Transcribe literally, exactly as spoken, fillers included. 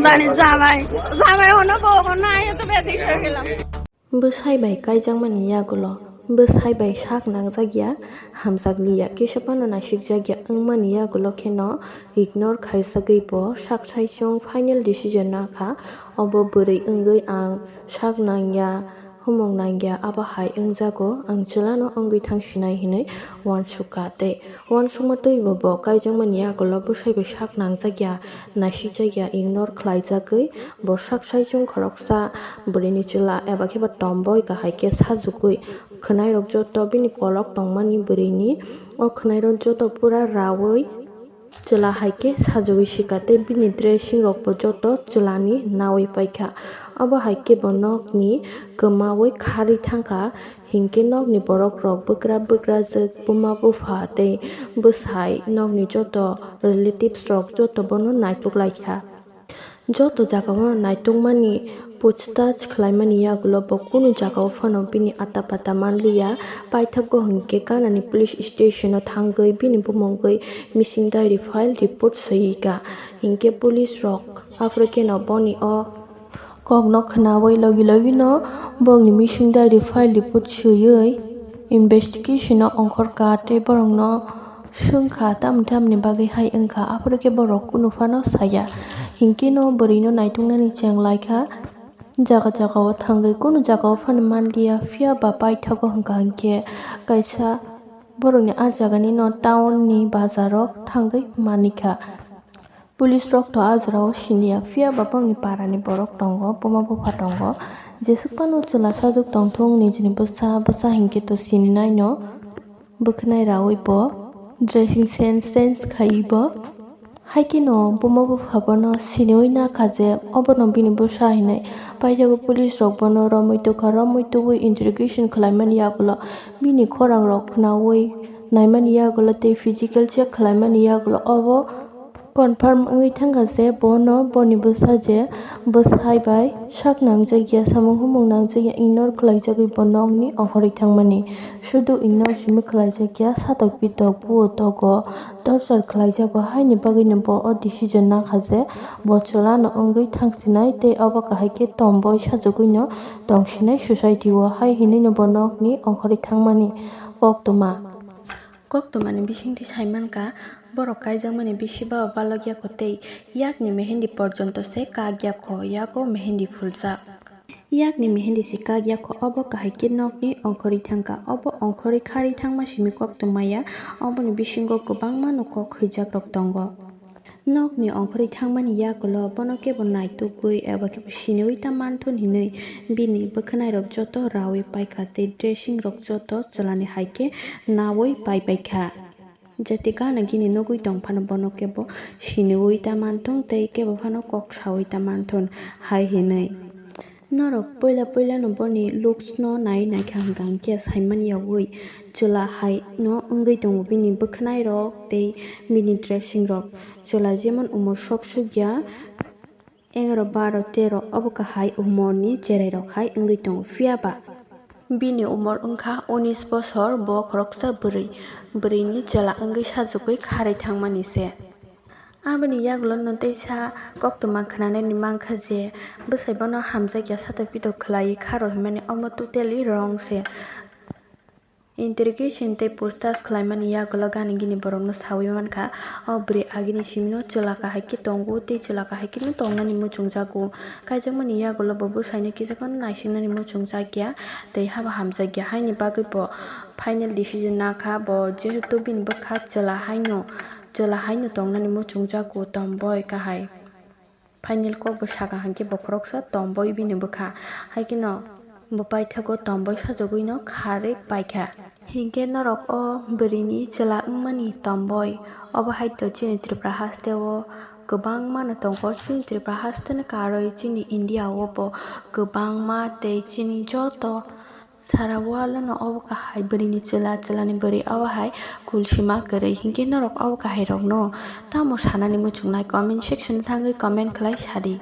Bani jamai, jamai hono bo hono ayo to beti khela. Bwsai bai kaijakmani yagulo bwsai bai sak nangjak ya, hamjak li ya, kisa phano naisikjak ya wngmani yagulo kheno ignore khaisagwi bo sak saichung final decision nakha. Obo bwrwi wngwi ang sak nang ya, humung nang ya, abo hai wngjago, ang chwlano wngwi thang sinai hinwi uansukha tei uansukma twibo bo kaijakmani yagulo bwsai bai sak nangjak ya, naisikjak ya, ignore khlaijagwi bo sak saichung khoroksa bwrwini chwla eba khe bo tomboi kahai khe sajagwi khwnairok joto bini kolok tongmani bwrwini o khwnairok joto pura raui chwla hai khe sajagwi sika tei bini dressing rokbo joto chwlani naui paikha. Obo hai khe bo nokni kwmaui kharwi thangkha, hinkhe nokni borok rok bwkra bwkrajwk, buma bupha tei bwsai, nokni joto relatives rok joto bono naituk laikha. Joto jagao naitukmani puchtas khlaimani yagulo bo kunu jagao phano bini ata pata manliya. Paithago hinkhe ganani police station o thangwi bini bumungwi missing diary file report swiwi ka. Hinkhe police rok aphuru kheno boni o kokno khwnawi logi logi no bongni missing diary file report swiwi investigation o ongkhor ka tei borokno swngkha tamni tamni bagwi hai wngkha, aphuru khe borok kunu phano saya. Hinkhe no bwrwino naituknani cheng laikha, jaga jagao thangwi kunu jagao phano manliya, phiya ba paithago hwnkha hinkhe kaisa borokni ah jagani no town ni bazar o thangwi manikha. Police rok to ah jorao siniya, phiya ba bongni para ni borok tongo, buma bupha tongo. Jesuk phano chwla sajwk tongthung nijini bwsa, bwsa hinkhe to sininai no bwkhnai raui bo dressing sense change khaiwi bo. Hai kheno buma bupha bono siniwi nakha je obono bini bwsa hinwi. Paithago police rok bono romwi tukha, romwi tubui interrogation khlaimani yagulo bini khorang rok khwnaui naimani yagulo tei physical check khlaimani yagulo obo confirm wngwi thangkha je bono boni bwsa je bwsai bai sak nangjak ya, samung humung nangjak ya, ignore khlaijagwi bo nokni ongkhorwi thangmani. Sudu ignore simi khlaijak ya, satok pitok buo togo torture khlaijago, haini bagwino bo o decision nakha je bo chwlano wngwi thangsinai tei obo kahai khe tomboi sajagwino tongsinai society o, hai hinwino bo nokni ongkhorwi thangmani koktwma. Koktwmani bisingtwi saimankha, borok kaijakmani bisi ba balokya kho tei yakni mehendi porjonto se kakya kho, yago mehendi phuljak. Yakni mehendi se kakya kho, obo kahai khe nokni ongkhorwi thangkha. Obo ongkhorwi kharwi thangma simi koktwma ya, oboni bisingo kwbangma no kok hwijak rok tongo. Nokni ongkhorwi thangmani yagulo bono kebo naitugwi eba kebo siniwi ta manthun hinwi bini bwkhwnairok joto raui paikha tei dressing rok joto chwlani hai khe naui paipaikha. Jati gana gini nugwi tongphano bono kebo siniwi ta manthung tei kebo phano kok saui ta manthun hai hinwi. Norok puila puilano boni looks no nai naikha hwnkha hinkhe saimani yaui chwla hai no wngwi tongo bini bwkhwnai rok tei bini dressing rok. Chwla jemon umor sok sukya egaro, baro, tero obo kahai umor ni cherai rok hai wngwi tongo, phiya ba bini umor wngkha unis bosor, bo khoroksa bwrwi, bwrwi ni chwla wngwi sajagwi kharwi thangmani se. Aboni yagulo no teisa koktwma khwnanani mankha je bwsai bono hamjakya satok pitok khwlaiwi kharo hinmani, omo totally wrong se. Interrogation tei puchtas khwlaimani yagulo gani gini borokno saui mankha, o bwrwi agini simino chwla kahai khe tongo tei chwla kahai kheno tongnani muchungjago. Kaijakmani yagulo bo bwsaino kisa phano naisingnani muchungjak ya tei habo hamjak ya, haini bagwi bo final decision nakha bo, jehetu bini bwkha chwla haino. Chwla haino tongnani muchungjago tomboi kahai. Final kok bo sakha hinkhe bo khoroksa tomboi bini bwkha. Hai kheno bo paithago tomboi sajagwino kharwi paikha. Hinkhe norok o bwrwini chwla wngmani tomboi. Obo hai to chini Tripura hasteo kwbangma no tongo. Chini Tripura hasteni karwi chini India o bo kwbangma tei chini joto Sara world no obo kahai bwrwini chwla, chwlani bwrwi obo hai kulsima kwrwi. Hinkhe norok obo kahai rokno tamo sanani muchungnai? Comment section o thangwi comment khlai sadi.